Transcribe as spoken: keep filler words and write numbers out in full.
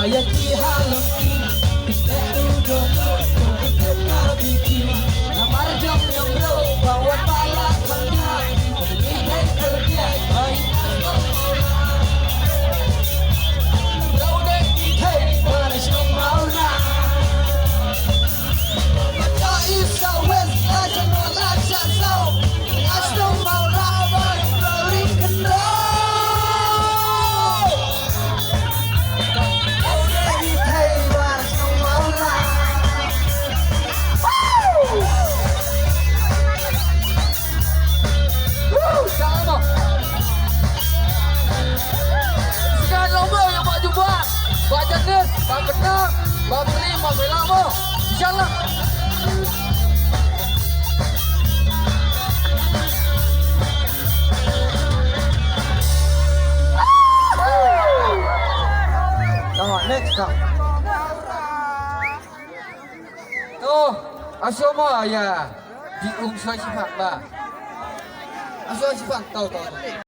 Sekian lomba yang buat jumpa. Ba Janet, ba Kena, ba Meri, ba Bella mo. Inshallah. Oh, next up. To, asoma ya. Di ung sai sipak ba. Asoma sipak tau tau.